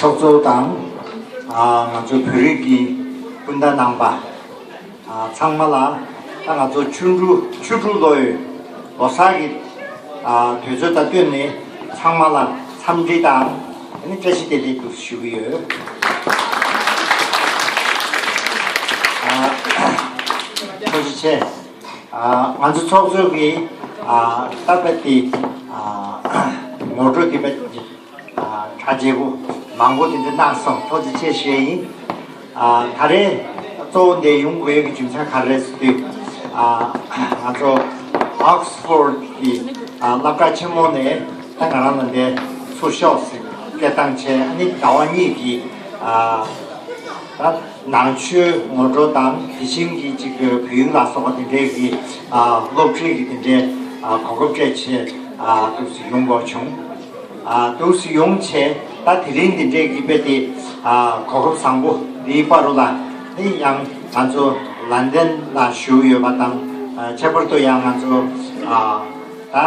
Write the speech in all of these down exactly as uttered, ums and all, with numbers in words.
ཚོགས་གཙོ་དང་། ཨ། ང་ཚོ་བོད་རིགས་ཀྱི་སྤུན་ཟླ་རྣམ་པ། ཨ། ཚང་མ་ལ་ད་ང་ཚོ་ཆུ་འབྲུག་ཆུ་འབྲུག་ལོའི་ལོ་གསར་གྱི། ཨ། དུས་ཚོད་དང་བསྟུན་ནས་ཚང་མ་ལ་འཚམས་འདྲི་དང་ཨ་ནི་བཀྲ་ཤིས་བདེ་ལེགས་འདུག་ཞུ་གི་ཡོད། ཨ། ཐུགས་རྗེ་ཆེ། ཨ། ང་ཚོ་ཚོགས་གཙོ་གིས། ཨ། ད་རྦད་དེ། ཨ། ངོ་སྤྲོད་དེ་རྦད་དེ། ཨ། གྲ་རྒྱས་པོ་མང་པོ་དེ་འདྲ་གནང་སོང་། ཐུགས་རྗེ་ཆེ་ཞུ་ཡ་ཡིན། ཨ། ད་རེས་གཙོ་བོ་འདིར་ཡོང་དགོས་ཀྱི་རྒྱུ་མཚན་ག་རེ་རེད་ཟེར་དུས། ཨ། ང་ཚོ་ཨོག་སི་ཕོར་གྱི། ཨ། སློབ་གྲྭ་ཆེན་མོ་ནས་ད་ང་རང་ལ་འདིར་ཚུར་ཤོག་ཟེར་སྐད་བཏང་བྱས། ཨ་ནི་ཟླ་བ་གཉིས་ཀྱི། ཨ། ད་ནང་ཆོས་ངོ་སྤྲོད་དང་། དེ་བཞིན་གྱི་གཅིག་གི་བོད་ཡིག་ལ་སོགས་པ་དེ་འདྲའི་གི། ཨ། སློབ་ཁྲིད་ཀྱི་དེ་འདྲའི། ཨ། གོ་སྐབས་སྤྲད་བྱས། ཨ། འདུག་སེ་ཡོང་དགོས་བྱུང་། ཨ། འདུག་སེ་ཡོང་བྱས། ད་དེ་རིང་དེ་འདྲའི་གི་རྦད་དེ། ཨ། གོ་སྐབས་བཟང་པོ་འདིའི་བར་དུ་ལ། དེ་ཡང་ང་ཚོ་ལན་ཌན་ལ་བཞུགས་ཡོད་པ་དང་། ཨ། ཁྱད་པར་དུ་ཡང་ང་ཚོ། ཨ། ད་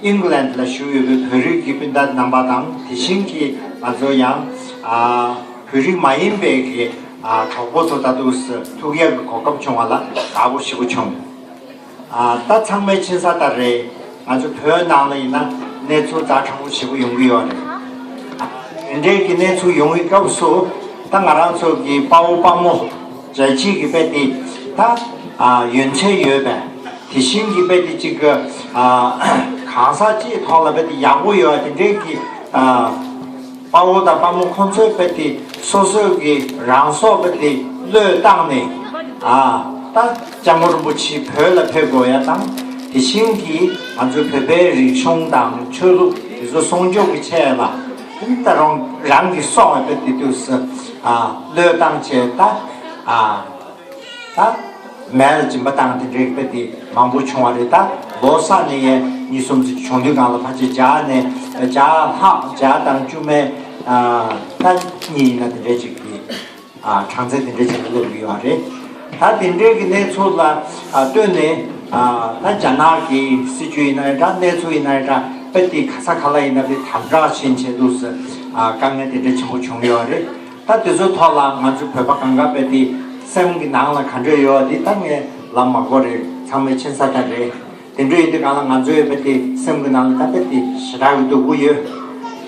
ཨིང་ལན་ལ་བཞུགས་ཡོད་པའི་བོད་རིགས་ཀྱི་སྤུན་ཟླ་རྣམ་པ་དང་། དེ་བཞིན་གྱི་ང་ཚོ་ཡང་། ཨ། བོད་རིགས་མ་ཡིན་པའི་གི། ཨ། གྲོགས་པོ་ཚོ་ད་འདུག་སེ་ཐུག་ཡག་གི་གོ་སྐབས་བྱུང་བ་ལ་དགའ་པོ་ཞེ་པོ་བྱུང་། ཨ། ད་ཚང་མས་མཁྱེན་གསལ་ལྟར་རེད། ང་ཚོ་བོད་ནང་ལ་ཡིན་ན་གནས་ཚུལ་ཛ་དྲག་པོ་ཞེ་པོ་ཡོང་གི་ཡོད་རེད། དེ་འདྲའི་གི་གནས་ཚུལ་ཡོང་བའི་སྐབས་སུ། ད་ང་རང་ཚོ་གི་དཔའ་བོ་དཔའ་མོ་རྒྱལ་གཅེས་ཀྱི་རྦད་དེ། ད། ཨ། ཡོན་ཚད་ཡོད་པའི། དེ་བཞིན་གྱི་རྦད་དེ་གཅིག་གི། ཨ། གང་ཟག་སྤྱིའི་ཐོག་ལ་རྦད་དེ་ཡག་པོ་ཡོད་པ་དེ་འདྲའི་གི། ཨ། དཔའ་བོ་དང་དཔའ་མོ་ཁོང་ཚོས་རྦད་དེ་སོ་སོའི་གི་རང་སྲོག་རྦད་དེ་བློས་བཏང་ནས། ཨ། ད་སྐྱབས་མགོན་རིན་པོ་ཆེ་བོད་ལ་ཕེབས་དགོས་ཡ་དང་། དེ་བཞིན་གྱི་ང་ཚོའི་བོད་པའི་རིག་གཞུང་དང་ཆོས་ལུགས་དེ་ཚོ་སྲུང་སྐྱོབ་ཀྱི་ཆེད་ལ། ད་རང་རང་གི་སྲོག་རྦད་དེ་འདུག་སེ། ཨ། བློས་བཏང་བྱས། ད། ཨ། ད་མེ་ལ་སྦྱིན་པ་བཏང་། དེ་འདྲའི་རྦད་དེ་མང་པོ་བྱུང་བ་རེད། ད་ལོ་གསར་ནས་ཡང་གཉིས་གསུམ་ཙམ་བྱུང་དུས་སྒང་ལ་ཕལ་ཆེར་བརྒྱ་ནས་བརྒྱ་ལྷག་བརྒྱ་དང་བཅུ་མེད། ཨ། ད་གཉིས་ཡིན་ན་དེ་འདྲའི་ཅིག་གི། ཨ། གྲངས་ཚད་དེ་འདྲའི་ཅིག་སླེབས་ཡོད་རེད། ད་དེ་འདྲའི་གི་གནས་ཚུལ་ལ། ཨ། ལྟོས་ནས། ཨ། ད་རྒྱ་ནག་གི་སྲིད་བྱུས་ཡིན་ན་འདྲ། གནས་ཚུལ་ཡིན་ན་འདྲ། རྦད་དེ་ག་ས་ག་ལ་ཡིན་ན་དེ་དམ་དྲག་ཕྱིན་བྱས་འདུག་སེ། ཨ། དཀའ་ངལ་དེ་འདྲ་ཆེན་པོ་བྱུང་ཡོད་རེད། ད་དེ་ཚོའི་ཐོག་ལ་ང་ཚོ་བོད་པ་སྒང་ག་རྦད་དེ་སེམས་ཀྱི་ནང་ལ་ག་འདྲ་ཡོད་དེ་ད་ངས་ལབ་མ་དགོས་རེད། ཚང་མས་མཁྱེན་གསལ་ལྟར་རེད། དེ་འདྲ་ཡིན་དུས་སྒང་ལ་ང་ཚོས་རྦད་དེ་སེམས་ཀྱི་ནང་ལ་ད་རྦད་དེ་ཞེ་དྲག་གི་སྡུག་པོ་ཡོད།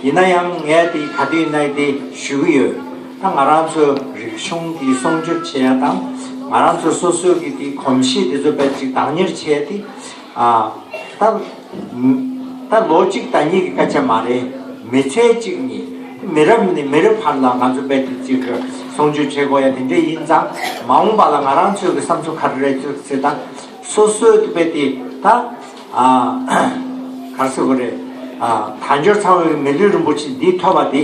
ཡིན་ན་ཡང་ངས་དེ་ག་དུས་ཡིན་ན་དེ་ཞུ་གི་ཡོད། ད་ང་རང་ཚོའི་རིག་གཞུང་གི་སྲུང་སྐྱོབ་བྱེད་ཡ་དང་། ང་རང་ཚོ་སོ་སོའི་གི་དེ་གོམས་གཤིས་དེ་ཚོ་རྦད་ཅིག་བདག་གཉེར་བྱས་ཏེ། ཨ། ད། ད་ལོ་གཅིག་དང་གཉིས་ཀྱི་སྐད་ཆ་མ་རེད། མི་ཚེ་གཅིག་གཉིས། མི་རབས་ནས་མི་རབས་བར་ལ་ང་ཚོ་རྦད་དེ་གཅིག་གི་སྲུང་སྐྱོབ་བྱེད་དགོས་ཡ་དེ་འདྲ་ཡིན་ཙང་། མ་འོངས་པ་ལ་ང་རང་ཚོའི་གི་བསམ་ཚུལ་ག་རེ་རེད་ཟེར་ད། སོ་སོའི་དེ་རྦད་དེ་ད། ཨ། ག་རེ་ཟེར་དགོས་རེད། ཨ། དལ་འབྱོར་ཚང་བའི་མི་ལུས་རིན་པོ་ཆེ་འདི་ཐོབ་པ་དེ།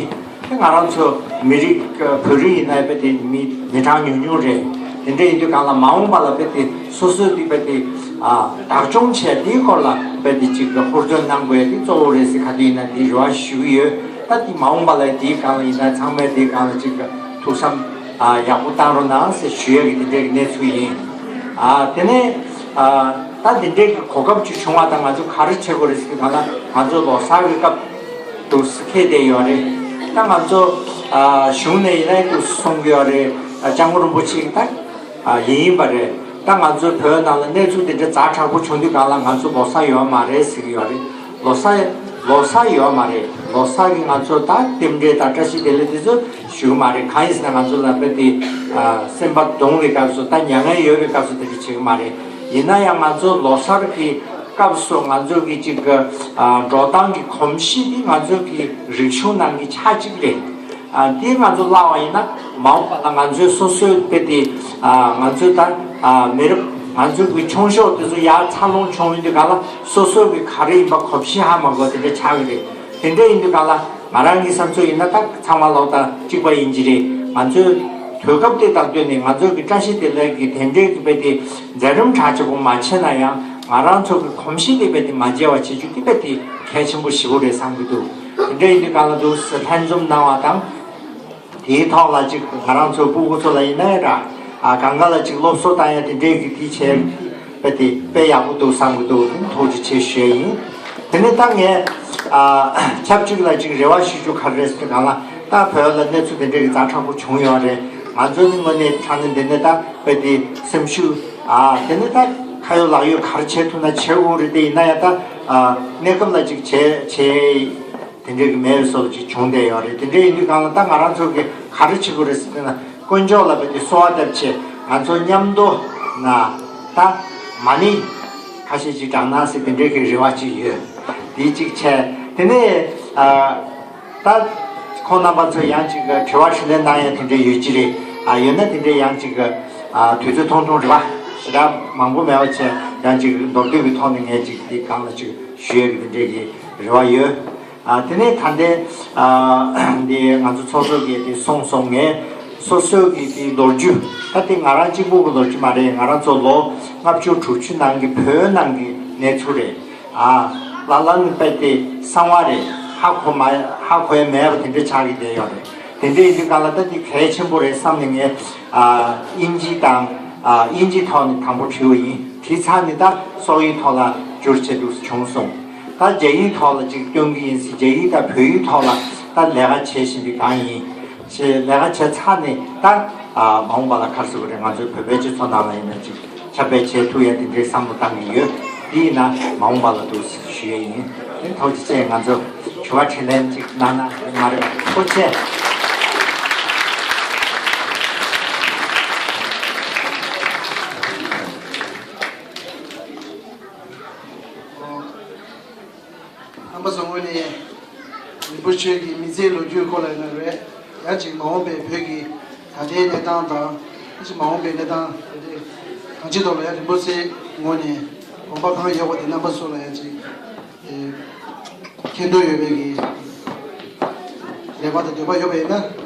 དེ་ང་རང་ཚོ་མི་རིགས་བོད་རིགས་ཡིན་ན་རྦད་དེ་མི་མི་གྲངས་ཉུང་ཉུང་རེད། དེ་འདྲ་ཡིན་དུས་སྒང་ལ་མ་འོངས་པ་ལ་རྦད་དེ་སོ་སོའི་དེ་རྦད་དེ། ཨ། བདག་སྐྱོང་བྱས། དེའི་སྐོར་ལ་རྦད་དེ་གཅིག་གི་ཧུར་བརྩོན་གནང་དགོས་ཡ་དེ་གཙོ་བོ་རེད་ཟེར་ག་དུས་ཡིན་ན་དེ་རེ་བ་ཞུ་གི་ཡོད། ད་དེ་མ་འོངས་པ་ལ་དེའི་སྒང་ལ་ཡིན་ན་ཚང་མས་དེའི་སྒང་ལ་གཅིག་གི་ཐུགས་བསམ། ཨ། ཡག་པོ་བཏང་རོགས་གནང་ཟེར་ཞུ་ཡ་གི་དེ་འདྲའི་གི་གནས་ཚུལ་ཡིན། ཨ། དེ་ནས། ཨ། ད་དེ་འདྲའི་གི་གོ་སྐབས་ཅིག་བྱུང་བ་དང་ང་ཚོ་ག་རེ་བྱེད་དགོས་རེད་ཟེར་གི་སྒང་ལ། ང་ཚོ་ལོ་གསར་གི་སྐབས་འདུག་སེ་འཁེལ་བསྡད་ཡོད་རེད། ད་ང་ཚོ། ཨ། གཞུང་ནས་ཡིན་ན་འདུག་སེ་གསུང་གི་ཡོད་རེད། ཨ། སྐྱབས་མགོན་རིན་པོ་ཆེ་གི་ད། ཨ། ཡིན་ཡིན་པ་རེད། ད་ང་ཚོ་བོད་ནང་ལ་གནས་ཚུལ་དེ་འདྲ་ཛ་དྲག་པོ་བྱུང་དུས་སྒང་ལ་ང་ཚོ་ལོ་གསར་ཡོད་མ་རེད་ཟེར་གི་ཡོད་རེད། ལོ་གསར། ལོ་གསར་ཡོད་མ་རེད། ལོ་གསར་གི་ང་ཚོ་ད་རྟེན་འབྲེལ་དང་བཀྲ་ཤིས་བདེ་ལེགས་དེ་ཚོ་ཞུ་གི་མ་རེད། གང་ཡིན་ཟེར་ན་ང་ཚོ་ལ་རྦད་དེ། ཨ། སེམས་པ་གདུང་བའི་སྐབས་སུ། ད་མྱ་ངན་ཡོད་པའི་སྐབས་སུ་དེ་འདྲ་བྱེད་གི་མ་རེད། ཡིན་ན་ཡང་ང་ཚོ་ལོ་གསར་གི་སྐབས་སུ་ང་ཚོ་གི་གཅིག་གི། ཨ། འགྲོ་སྟངས་ཀྱི་གོམས་གཤིས་དེ་ང་ཚོ་གི་རིག་གཞུང་ནང་གི་ཆ་གཅིག་རེད། ཨ། དེ་ང་ཚོ་བརླག་པ་ཡིན་ན་མ་འོངས་པ་ལ་ང་ཚོའི་སོ་སོའི་རྦད་དེ། ཨ། ང་ཚོའི་ད། ཨ། མི་རབས་ང་ཚོའི་གི་ཆུང་ཤོས་དེ་ཚོ་ཡར་འཚར་ལོངས་བྱུང་ཡོང་དུས་སྒང་ལ་སོ་སོའི་གི་ག་རེ་ཡིན་པ་གོམས་གཤིས་ཧ་མ་གོ་དེ་འདྲ་ཆགས་ཀྱི་རེད། དེ་འདྲ་ཡིན་དུས་སྒང་ལ་ང་རང་གི་བསམ་ཚུལ་ཡིན་ན་ད་ཚང་མ་ལོག་ད་གཅིག་པ་ཡིན་གྱི་རེད། ང་ཚོའི་དུས་སྐབས་དེ་དང་བསྟུན་ནས་ང་ཚོའི་གི་བཀྲ་ཤིས་བདེ་ལེགས་ཀྱི་དེ་འདྲའི་གི་རྦད་དེ་མཛད་རིམ་གྲགས་ཆེ་པོ་མ་བྱས་ན་ཡང་། ང་རང་ཚོ་གི་གོམས་གཤིས་དེ་རྦད་དེ་མ་བརྗེད་པ་བྱེད་རྒྱུ་དེ་རྦད་དེ་གལ་ཆེན་པོ་ཞེ་པོ་རེད་བསམ་གྱི་འདུག་དེ་འདྲ་ཡིན་དུས་སྒང་ལ་འདུག་སེ་ལྷན་འཛོམས་གནང་བ་དང་། དེའི་ཐོག་ལ་ཅིག་ང་རང་ཚོ་སྤུ་གུ་ཚོ་ལ་ཡིན་ན་ཡང་འདྲ། ཨ། སྒང་ག་ལ་ཅིག་སློབ་གསོ་བཏང་ཡ་དེ་འདྲའི་གི་དེ་བྱས་པ་དེ་དཔེ་ཡག་པོ་འདུག་བསམ་གི་འདུག་ཐུགས་རྗེ་ཆེ་ཞུ་ཡ་ཡིན། དེ་ནས་ད་ངས། ཨ། ཆབས་ཅིག་ལ་ཅིག་རེ་བ་ཞུ་རྒྱུ་ག་རེ་རེད་ཟེར་གང་ལ། ད་བོད་ལ་གནས་ཚུལ་དེ་འདྲའི་གི་ཛ་དྲག་པོ་བྱུང་ཡོད་རེད། ང་ཚོ་ནི་དངོས་གནས་དྲང་གནས་འདི་ནས་ད་བོད་དེ་སེམས་ཤུགས་ཨ་དེ་ནས་ད་ཁ་ཡོད་ལག་ཡོད་ག་རེ་བྱེད་ཐུབ་ན་བྱེད་དགོས་རེད། དེ་ཡིན་ན་ཡང་ད་ཨ་གནས་སྐབས་ལ་ཅིག་བྱེད་བྱེད་དེ་འདྲའི་གི་མེད་བཟོ་ཅིག་བྱུང་བསྡད་ཡོད་རེད། དེ་འདྲའི་ཡིན་དུས་གང་ལ་ད་ང་རང་ཚོ་གི་ག་རེ་བྱེད་དགོས་རེད་ཟེར་ན། དཀོན་མཆོག་ལ་བོད་དེ་གསོལ་བ་བཏབ་བྱས་ང་ཚོ་མཉམ་དུ་ན་ད་མ་ཎི་ཁ་ཤས་ཅིག་བགྲང་ན་ཟེར་དེ་འདྲའི་གི་རེ་བ་ཅིག་ཡོད། དེ་ཅིག་བྱས་དེ་ནས་ཨ། ད་ཁོང་རྣམ་པ་ཚོ་ཡང་ཅིག་དྲི་བ་དྲིས་ལན་གནང་ཡ་དེ་འདྲ་ཡོད་ཀྱི་རེད། ཨ་ཡོད་ན་དེ་འདྲ་ཡང་ཅིག་ཨ་དུས་ཚོད་ཐུང་ཐུང་རེད་པ། ཞེ་དྲག་མང་པོ་མེད་པ་བྱས་ཡང་ཅིག་མདོར་བསྡུས་ཀྱི་ཐོག་ནས་ངས་ཅིག་འདི་སྒང་ལ་ཅིག་ཞུ་ཡ་གི་དེ་འདྲ་གི་རེ་བ་ཡོད། ཨ་དེ་ནས་ད་ལྟའི་ཨ་འདི་ང་ཚོ་ཚོགས་གཙོ་གིས་དེ་གསུངས་སོང་། ངས་སོ་སོའི་གི་དེ་ལོ་རྒྱུས་ད་དེ་ང་རང་གཅིག་པུ་གི་ལོ་རྒྱུས་མ་རེད། ང་རང་ཚོ་ལོ་ལྔ་བཅུ་དྲུག་ཅུ་ནང་གི་བོད་ནང་གི་གནས་ཚུལ་རེད། ཨ། ལ་ལ་ནི་དཔེ་དེ་གསང་བ་རེད། ཧ་གོ་མ་ཧ་གོ་ཡ་མེད་པ་དེ་འདྲ་ཆགས་ཀྱི་བསྡད་ཡོད་རེད། དེ་འདྲ་ཡིན་དུས་གང་ལ་ད་དེ་གལ་ཆེན་པོ་རེད་བསམ་ནས་ངས་ཨ་དབྱིན་ཇི་དང་ཨ་དབྱིན་ཇིའི་ཐོག་ནས་དང་པོ་བྲིས་པ་ཡིན། བྲིས་ཚར་ནས་ད་སོག་ཡིག་ཐོག་ལ་བསྒྱུར་བྱས་འདུག་བྱུང་སོང་། ད་རྒྱ་ཡིག་ཐོག་ལ་ཅིག་སྟོན་གྱི་ཡིན་ཟེར། རྒྱ་ཡིག་དང་བོད་ཡིག་ཐོག་ལ་ད་ལས་ཀ་བྱེད་བཞིན་པའི་སྒང་ཡིན། ཞེས་ལས་ཀ་བྱས་ཚར་ནས་ད་ཨ་མ་འོངས་པ་ལ་ག་རེ་ཟེར་དགོས་རེད། ང་ཚོའི་བོད་པའི་སྤྱི་ཚོགས་ནང་ལ་ཡིན་ན་ཅིག་ཁྱབ་སྤེལ་བྱེད་ཐུབ་ཡ་དེ་འདྲའི་བསམ་བློ་བཏང་གི་ཡོད། དེ་ཡིན་ན་མ་འོངས་པ་ལ་འདུག་ཞུ་ཡ་ཡིན། དེ་ཐུགས་རྗེ་ཆེ། ང་ཚོ་དྲི་བ་དྲིས་ལན་ཅིག་གནང་ན་མ་རེད། ཐུགས་རྗེ་ཆེ། རྣམ་པ་ཚོ་ངོས་ནས་རིན་པོ་ཆེ་གི་མི་ཚེའི་ལོ་རྒྱུས་སྐོར་ལ་ཡིན་ན་རེད། ཡང་ཅིག་མ་འོངས་པའི་བོད་ཀྱི་ད་ལྟའི་གནས་སྟངས་དང་། ཅིག་མ་འོངས་པའི་གནས་སྟངས་དེ་གང་ཅིའི་ཐོག་ལ་ཡང་རིན་པོ་ཆེའི་ངོས་ནས་དགོངས་པ་གང་ཡོད་པ་དེ་རྣམ་པ་ཚོ་ལ་ཡང་ཅིག་ཨེ་མཁྱེན་འདོད་ཡོད་པའི་གི་ལས་པ་དང་འདོད་པ་ཡོད་པ་ཡིན་ན།